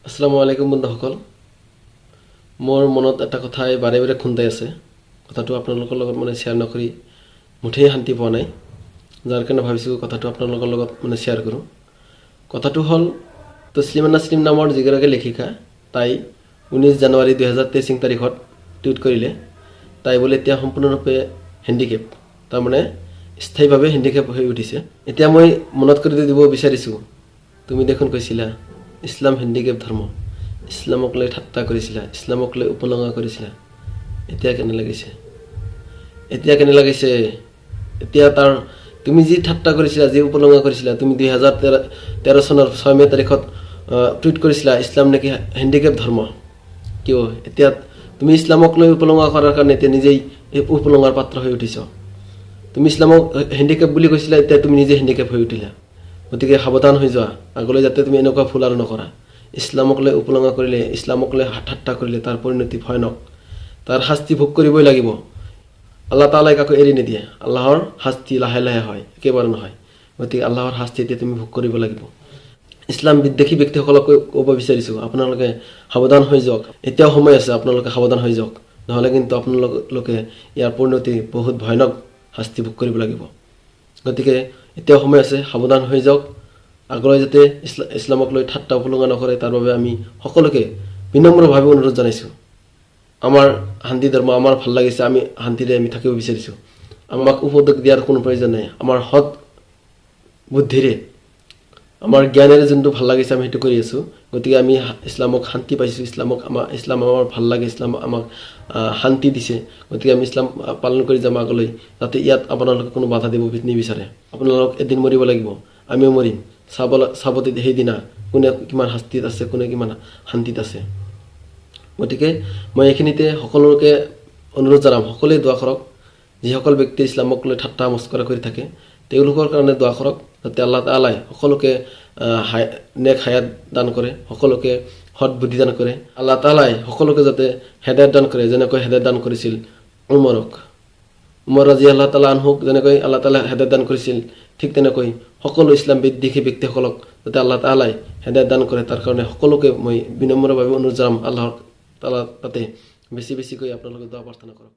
আসসালামু আলাইকুম বন্ধুসকল। মোৰ মনত এটা কথাই বাৰে বাৰে খুন্দাই আছে। কথাটো আপোনালোকৰ লগত মানে শ্বেয়াৰ নকৰি মুঠেই শান্তি পোৱা নাই, যাৰ কাৰণে ভাবিছোঁ কথাটো আপোনালোকৰ লগত মানে শ্বেয়াৰ কৰোঁ। কথাটো হ'ল, তছলিমা নাছৰিন নামৰ যিগৰাকী লেখিকা, তাই 19 জানুৱাৰী 2023 তাৰিখত টুইট কৰিলে, তাই বোলে এতিয়া সম্পূৰ্ণৰূপে হেণ্ডিকেপ, তাৰমানে স্থায়ীভাৱে হেণ্ডিকেপ হৈ উঠিছে। এতিয়া মই মনত কৰি দিব বিচাৰিছোঁ, তুমি দেখোন কৈছিলা ইছলাম হেণ্ডিকেপ ধৰ্ম, ইছলামক লৈ ঠাট্টা কৰিছিলা, ইছলামক লৈ উপলুঙা কৰিছিলা। এতিয়া কেনে লাগিছে? এতিয়া কেনে লাগিছে? এতিয়া তাৰ তুমি যি ঠাট্টা কৰিছিলা, যি উপলুঙা কৰিছিলা, তুমি 2013 চনৰ 6 মে' তাৰিখত টুইট কৰিছিলা ইছলাম নেকি হেণ্ডিকেপ ধৰ্ম। কিয় এতিয়া তুমি ইছলামক লৈ উপলুঙা কৰাৰ কাৰণে এতিয়া নিজেই এই উপলুঙাৰ পাত্ৰ হৈ উঠিছ? তুমি ইছলামক হেণ্ডিকেপ বুলি কৈছিলা, এতিয়া তুমি নিজে হেণ্ডিকেপ হৈ উঠিলা। গতিকে সাৱধান হৈ যোৱা, আগলৈ যাতে তুমি এনেকুৱা ভুল আৰু নকৰা। ইছলামক লৈ উপলুঙা কৰিলে, ইছলামক লৈ ঠাট্টা কৰিলে তাৰ পৰিণতি ভয়ানক, তাৰ শাস্তি ভোগ কৰিবই লাগিব। আল্লাহ তালাই কাকো এৰি নিদিয়ে। আল্লাহৰ শাস্তি লাহে লাহে হয়, একেবাৰে নহয়। গতিকে আল্লাহৰ শাস্তি এতিয়া তুমি ভোগ কৰিব লাগিব। ইছলাম বিদ্বেষী ব্যক্তিসকলক ক'ব বিচাৰিছোঁ, আপোনালোকে সাৱধান হৈ যাওক। এতিয়াও সময় আছে, আপোনালোকে সাৱধান হৈ যাওক। নহ'লে কিন্তু আপোনালোকে ইয়াৰ পৰিণতি বহুত ভয়ানক শাস্তি ভোগ কৰিব লাগিব। গতিকে এতিয়াও সময় আছে, সাৱধান হৈ যাওক। আগলৈ যাতে ইছলামক লৈ ঠাট্টা উপলুঙা নকৰে, তাৰ বাবে আমি সকলোকে বিনম্ৰভাৱে অনুৰোধ জনাইছোঁ। আমাৰ শান্তি ধৰ্ম আমাৰ ভাল লাগিছে, আমি শান্তিৰে আমি থাকিব বিচাৰিছোঁ। আমাক উপদেশ দিয়াৰ কোনো প্ৰয়োজন নাই। আমাৰ সৎ বুদ্ধিৰে, আমাৰ জ্ঞানেৰে যোনটো ভাল লাগিছে, আমি সেইটো কৰি আছোঁ। গতিকে আমি ইছলামক শান্তি পাইছোঁ, ইছলাম আমাৰ ভাল লাগে, ইছলাম আমাক শান্তি দিছে। গতিকে আমি ইছলাম পালন কৰি যাম আগলৈ, যাতে ইয়াত আপোনালোকে কোনো বাধা দিব নিবিচাৰে। আপোনালোক এদিন মৰিব লাগিব, আমিও মৰিম। চাব চাব সেইদিনা কোনে কিমান শাস্তিত আছে, কোনে কিমান শান্তিত আছে। গতিকে মই এইখিনিতে সকলোকে অনুৰোধ জনাম, সকলোৱে দোৱা কৰক। যিসকল ব্যক্তি ইছলামক লৈ ঠাট্টা মস্কৰা কৰি থাকে, তেওঁলোকৰ কাৰণে দোৱা কৰক, যাতে আল্লাহ তালাই সকলোকে নেক হায়াত দান কৰে, সকলোকে সৎ বুদ্ধি দান কৰে। আল্লাহ তালাই সকলোকে যাতে হেদায়ত দান কৰে, যেনেকৈ হেদায়ত দান কৰিছিল উমৰক। উমৰ ৰাজি আল্লাহ তালা আনহুক যেনেকৈ আল্লাহ তালাই হেদায়ত দান কৰিছিল, ঠিক তেনেকৈ সকলো ইছলাম বিদ্বেষী ব্যক্তিসকলক যাতে আল্লাহ তালাই হেদায়ত দান কৰে, তাৰ কাৰণে সকলোকে মই বিনম্ৰভাৱে অনুৰোধ জনাম। আল্লাহৰ তালা তাতে বেছি বেছিকৈ আপোনালোকে দোৱা প্ৰাৰ্থনা কৰক।